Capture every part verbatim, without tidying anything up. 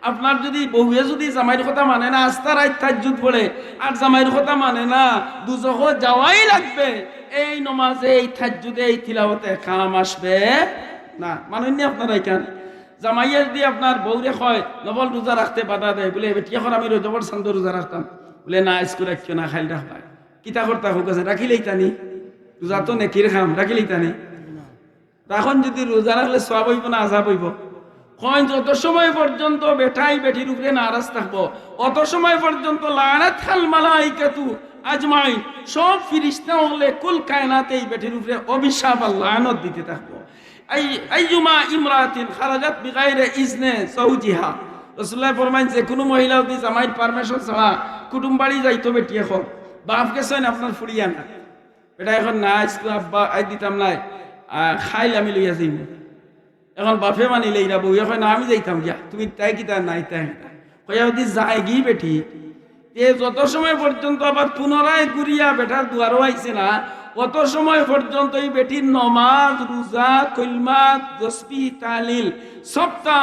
আপনার যদি বউয়ে যদি জামাইর কথা মানে না, আস্তা রাইত তাহাজ্জুদ পড়ে, আর জামাইর কথা মানে না, দুজখো যাওয়াই লাগবে। এই নমাজে, এই তাহাজ্জুদে, এই তিলাওয়াতে কাম আসবে না। মানইননি আপনারা ইখান? জামাইয়ে যদি আপনার বউরে কয়, নফল রোজা রাখতে বাধা দেয়, বুলে, "বেটিয়ে কর, আমি রজবর চান্দো রোজা রাখতাম।" বুলে, "না, আইজকু রাখিও না, কাইল রাখবায়।" কিতা করতা কউক্কা চাইন? রাখিলাইতানি? রোজা তো নেকির কাম, রাখিলাইতানি? তখন যদি রোজা রাখলে সওয়াব অইবো না আযাব অইবো? কইন, যত সময় পর্যন্ত বেটায় বেটির উপরে নারাজ থাকবো, অত সময় পর্যন্ত লানাতহাল মালাইকাতু আজমাইন, সব ফিরিস্তা অকলে কুল কায়নাতে ই বেটির উপরে অভিশাপ আর লানত দিতে থাকবো। আই-, আইয়ুমা ইমরাতিন খারাজাত বিগাইরে ইজনে জাওজিহা। রাসূলুল্লায় ফরমাইন, যেকুনু মহিলা যদি জামাইর permission ছাড়া কুটুম বাড়ি যাইতো বেটিয়ে কর, বাফ গেছইন আপনার ফুড়িয়া না, বেটায় কর, "না, আইজকু আব্বা, আইজ দিতাম নায়, আহ, কাইল আমি লইয়া যাইমু।" এখন বাফে মানিলে ইরা বউয়ে কয়, "না, আমি যাইতাম গিয়া, তুমি তাই কিতা, নাই তাই কিতা।" কইয়া যদি যায়গি বেটি, তে যত সময় পর্যন্ত আবার পুনরায় ঘুরিয়া বেটার দুয়ারো আইছে না, অত সময় পর্যন্ত ই বেটির নমাজ, রোজা, কলমা, তসবিহ, তাহলিল সবটা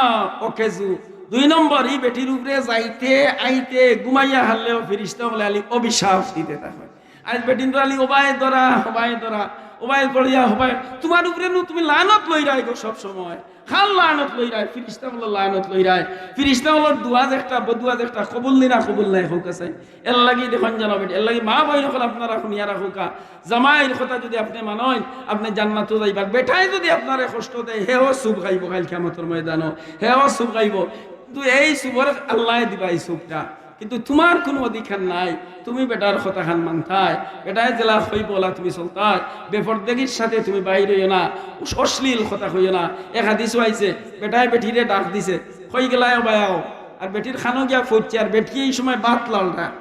অকেজু। দুই নম্বর, ই বেটির উপরে যাইতে আইতে ঘুমাইয়া হারলেও ফিরিস্তা অকলে খালি অভিশাপ দিতে থাকইন। আইজ বেটিন্তরে খালি ওবায় ধরা, ওবায় ধরা, ওবায় পড়িয়া, ওবায়, তুমার উপরে নু তুমি লানত লইরায় গো সব সময়। কার লানত লইরায়? ফিরিস্তা অকলর লানত লইরায়। ফিরিস্তা অকলর দোয়া যে একটা, বদুয়া যে একটা, কবুল নি না কবুল নায়, কউক্কা চাইন। এরলাগি দেখইন যেন বেটি, এরলাগি মা বইন অকল আপনারা হুনিয়া রাখউক্কা। জামাইর কথা যদি আপনে মানইন, আপনে জান্নাতো যাইবা। বেটায় যদি আপনারে কষ্ট দেয়, হেও চুব খাইবো কাইল কিয়ামতর ময়দানো, হেও চুব খাইবো। কিন্তু এই চুবর আল্লায় দিবা এই চুবটা। কিন্তু তুমার কুনু অধিকার নাই, তুমি বেটার কথাখান মানতায়, বেটায় যেলা কইবো অলা তুমি চলতায়, বেপর্দাগির সাথে তুমি বাইর অইও না, অশ্লীল কথা কইও না। এক হাদিসো আইছে, বেটায় বেটিরে ডাক দিছে, কই গেলায় ওবায় আও, আর বেটির কানো গিয়া পড়ছে, আর বেটিয়ে ই সময় ভাত লাড়রা,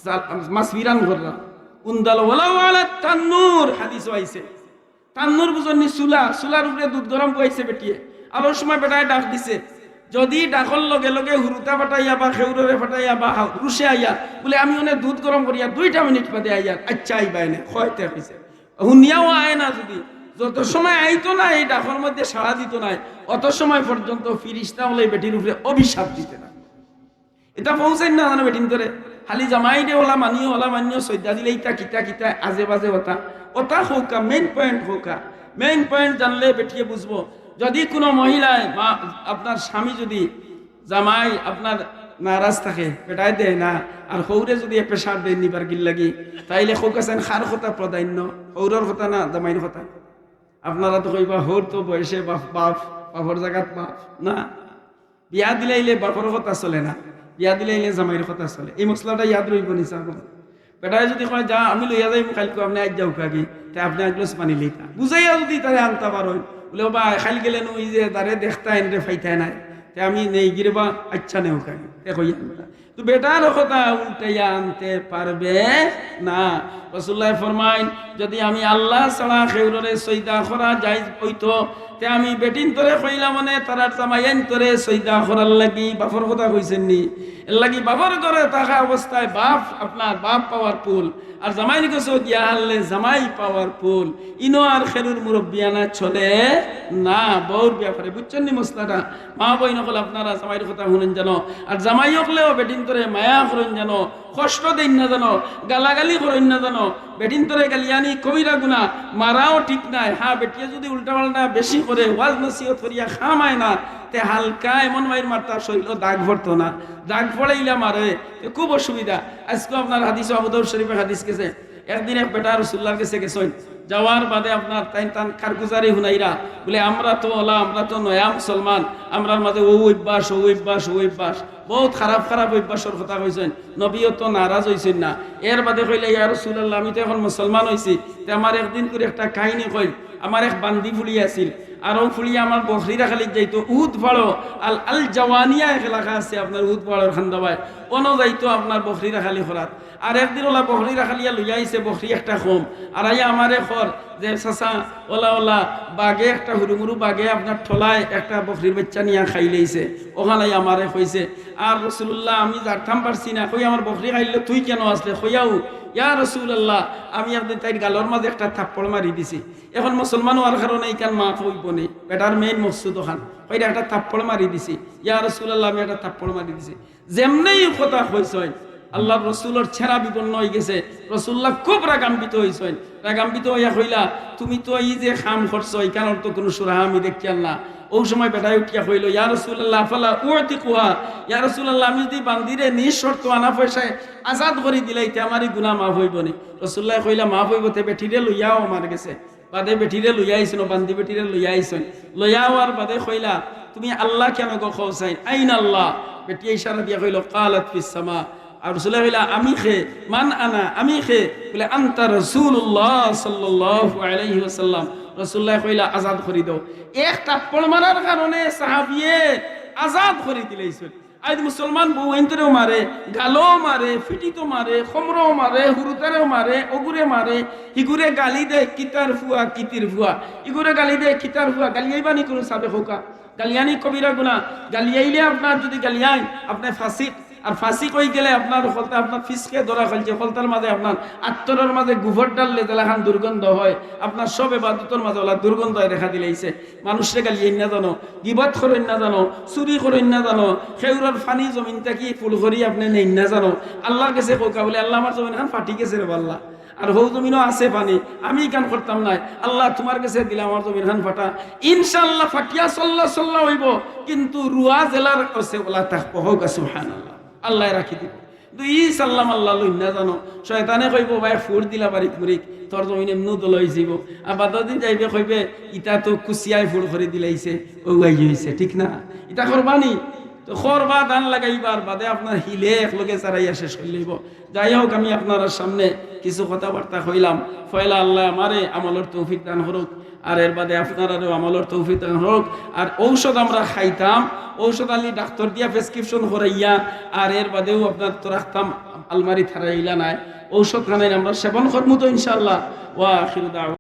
জাল-, মাছ বিরান কররা, উন্দালো ওয়ালাউ আলা তান্নুর, হাদিসো আইছে। তান্নুর বুঝইননি? চুলা, চুলার উপরে দুধ গরম বওয়াইছে বেটিয়ে। আর অউ সময় বেটায় ডাক দিছে। যদি ডাকর লগে লগে হুরুতা ফাটাইয়া বা খেউররে ফাটাইয়া বা হা-, পুরুষে আইয়া বুলে, "আমি অনে দুধ গরম করিয়া দুইটা মিনিট বাদে আইয়ার", আইচ্ছা, আইবা এনে, কয়তে কইছে। হুনিয়াও আয় না যদি, যত সময় আইতো না, এই ডাকর মধ্যে সাড়া দিতো নায়, অত সময় পর্যন্ত ফিরিস্তা অকলে বেটির উপরে অভিশাপ দিতে না। ইতা পৌঁছাইন না জানো বেটিন্তরে। খালি জামাইরে অলা মানিও, অলা মানিও, সইদা দিলে ইতা কিতা কিতা আজে বাজে কথা। কথা কউক্কা, main point কউক্কা। Main point জানলে বেটিয়ে বুঝবো। যদি কুনু মহিলায় বা আপনার স্বামী যদি জামাই আপনার নারাজ থাকে, বেটায় দেয় না, আর হউরে যদি এ pressure দেয় নিবার গিল্লাগি, তাইলে কউক্কা চাইন কার কথা প্রাধান্য, হউরর কথা না জামাইর কথা? আপনারা তো কইবা, হউর তো বয়সে বাফ, বাফ, বাফর জাগাত বাফ। না, বিয়া দিলাইলে বাফর কথা চলে না, বিয়া দিলাইলে জামাইর কথা চলে। এই মসলাটা ইয়াদ রইবো নি সাব? বেটায় যদি কয়, "যা, আমি লইয়া যাইমু কাইলকু, আপনে আইজ যাউক্কা গি", তে আপনে এক গ্লাস পানি লইতা। বুঝাইয়া যদি তারে আনতা পারইন, বুলে, "ওবা, কাইল গেলে নু অউ যে তারে দেখতা এনরে পাইতায় নায়, তে আমি নেই গিরে বা, আইচ্ছা নেউক্কা গি", তে কইয়া আনতা। তো বেটার কথা উল্টাইয়া আনতে পারবে না। রাসূলুল্লায় ফরমাইন, যদি আমি আল্লাহ ছাড়া খেউররে সইদা করা জায়েজ অইতো, তে আমি বেটিন্তরে কইলাম অনে তারার জামাইয়াইন্তরে সইদা করার লাগি, বাফর কথা কইছইন নি? এরলাগি বাফর ঘরো থাকা অবস্থায় বাফ, আপনার বাফ powerful, আর জামাইর গেছো গিয়া হারলে জামাই powerful। ইনো আর খেউরর মুরব্বিয়ানা চলে না বউর ব্যাপারে, বুঝছইন নি মসলাটা? মা বইন অকল আপনারা জামাইর কথা হুনইন জানো, আর জামাই অকলেও বেটিন্তরে মায়া করইন জানো, কষ্ট দেইন না জানো, গালাগালি করইন না জানো। বেটিন্তরে গালিয়ানি কবিরা গুনা, মারাও ঠিক নায়। হ্যাঁ, বেটিয়ে যদি উল্টাপাল্টা বেশি করে, ওয়াজ নসিহত করিয়া কাম আয় না, তে হালকা এমন মাইর মারতা শরীলো দাগ পড়তো না, দাগ পড়াইলা মারে, তে খুব অসুবিধা। আইজকু আপনার হাদিস, আবু দাউদ শরীফর হাদিস গেছে, একদিন এক বেটা রাসূলুল্লাহর গেছে গেছইন, যাওয়ার বাদে আপনার তাইন তান কারগুজারি হুনাইরা, বুলে, "আমরা তো অলা, আমরা তো নয়া মুসলমান, আমরার মাঝে অউ অভ্যাস, অউ অভ্যাস, অউ অভ্যাস।" বউত খারাপ খারাপ অভ্যাসর কথা কইছইন, নবীও তো নারাজ অইছইন না। এর বাদে কইলা, "ইয়া রাসূলুল্লাহ, আমি তো এখন মুসলমান অইছি, তে আমার একদিন করি একটা কাহিনী কইন। আমার এক বান্দি ফুড়ি আছিল, আর অউ ফুড়ি আমার বকরি রাখালিত যাইতো, উহুদ পাড়ো, আল, আল জাওয়ানিয়া এক এলাকা আছে আপনার উহুদ পাড়র কান্দাবায়, অনো যাইতো আপনার বকরি রাখালি করাত।" আর একদিন অলা বকরি রাখালিয়া লইয়া আইছে, বকরি একটা কম। আর আইয়া আমারে কর, যে, "চাচা, ওলা ওলা, বাঘে একটা হুরুমুরু বাঘে আপনার ঠলায় একটা বকরির বাইচ্চা নিয়া খাইলাইছে, অখান আইয়া আমারে কইছে, আর রাসুলুল্লাহ আমি জারতাম পারছি না, কই আমার বকরি খাইলো, তুই কেনে আছলে?" কইয়াউ, "ইয়া রাসুলুল্লাহ, আমি একদিন তাইর গালর মাজে একটা থাপ্পড় মারি দিছি।" এখন মুসলমান অওয়ার কারণে ইখান মাফ অইবো নি, বেটার মেইন মকসুদ অখান, কইরা একটা থাপ্পড় মারি দিছি, "ইয়া রাসুলুল্লাহ আমি একটা থাপ্পড় মারি দিছি।" যেমনেউ কথা কইছইন, আল্লার রসুলর চেহারা বিবর্ণ অইগেছে। রসুলুল্লাহ খুব রাগান্বিত অইছইন। রাগান্বিত অইয়া কইলা, "তুমি তো ই যে কাম করছো, ইখানর তো কুনু সুরাহা আমি দেখিয়ার না।" অউ সময় বেটায় উঠিয়া কইলো, "ইয়া রাসুলুল্লাহ, আফালা উতিকুহা? ইয়া রাসুলুল্লাহ, আমি যুদি বান্দিরে নিঃশর্ত আনা পয়সায় আজাদ করি দিলাই, তে আমার ই গুনা মাফ অইবো নি?" রসুলুল্লায় কইলা, "মাফ অইবো, তে বেটিরে লইয়া আও আমার গেছে।" বাদে বেটিরে লইয়া আইছইন, বান্দি বেটিরে লইয়া আইছইন। লইয়া আওয়ার বাদে কইলা, "তুমি আল্লাহ কেনে গো কও চাইন? আইনা আল্লাহ?" বেটিয়ে ইশারা দিয়া কইলো, "কালাত ফিস সামা।" আর রসুলুল্লায় কইলা, "আমি কে? মান আনা? আমি কে?" বলে, "আনতা রাসুলুল্লাহ সাল্লাল্লাহু আলাইহি ওয়াসাল্লাম।" রসুলুল্লায় কইলা, "আজাদ করি দেও।" এক থাপ্পড় মারার কারণে সাহাবিয়ে আজাদ করি দিলাইছইন। আইজ মুসলমান বউয়াইন্তরেও মারে, গালো মারে, ফিটিতো মারে, খমরও মারে, হুরুতারেও মারে, অগুরে মারে, হিগুরে গালি দেয়, "কিতার ফুয়া, কিতির ফুয়া।" ইগুরে গালি দেয়, "কিতার ফুয়া।" গালিয়াইবা নি কুনু সাবে কউক্কা? গালিয়ানি কবিরা গুনা। গালিয়াইলে আপনার যুদি গালিয়াইন, আপনে ফাসিক। আর ফাসিক অইগেলে আপনার খলতা, আপনার ফিসকে ধরা খাইলছে, খলতার মাজে আপনার আত্তরর মাজে গুবর ঢাললে যেলাখান দুর্গন্ধ অয়, আপনার সব এবাদতর মাজে অলা দুর্গন্ধ অয় দেখা দিলাইছে। মানুষরে গালিয়াইন না জানো, গিবত করইন না জানো, চুরি করইন না জানো, খেউরর পানি জমিন থাকি ফুল করি আপনে নেইন না জানো। আল্লার গেছে কউক্কা বলে, "আল্লাহ, আমার জমিনখান ফাটি গেছে রে বা আল্লাহ, আর হউ জমিনও আছে পানি, আমি ইখান করতাম নায়, আল্লাহ তুমার গেছে দিলাম আমার জমিনখান ফাটা।" ইনশাআল্লাহ ফাটিয়া চল্লা চল্লা অইবো, কিন্তু রুয়া যেলার আছে অলা থাকবো। কউক্কা সুবহানাল্লাহ, আল্লায় রাখি দিবো। কিন্তু ই সাল্লাম আল্লাহ লইন না জানো, শয়তানে কইবো, "ভাই ফুর দিলা বারিক মুরিক, তোর জমিন এমনেউ দলা অইযিবো।" আর বাদর দিন যাইবে কইবে, "ইতা তো কুচিয়ায় ফুর করি দিলাইছে, অউ আই অইছে।" ঠিক না? ইতা করবা নি? তো করবা, ধান লাগাইবার বাদে আপনার হিলে একলগে চারাইয়া শেষ করি লইবো। যাই হোক, আমি আপনারার সামনে কিছু কথাবার্তা কইলাম। পয়লা আল্লায় আমারে আমলর তৌফিক দান করুক, আর এর বাদে আপনারারেও আমলর তৌফিক দান করুক। আর ঔষধ আমরা খাইতাম, ঔষধ আলি ডাক্তর দিয়া প্রেসক্রিপশন করাইয়া, আর এর বাদেও আপনার তো রাখতাম আলমারি থারাইলা নাই, ঔষধ খানাইন আমরা সেবন করমু তো ইনশাআল্লাহ। ওয়া আখিরু দাওয়ানা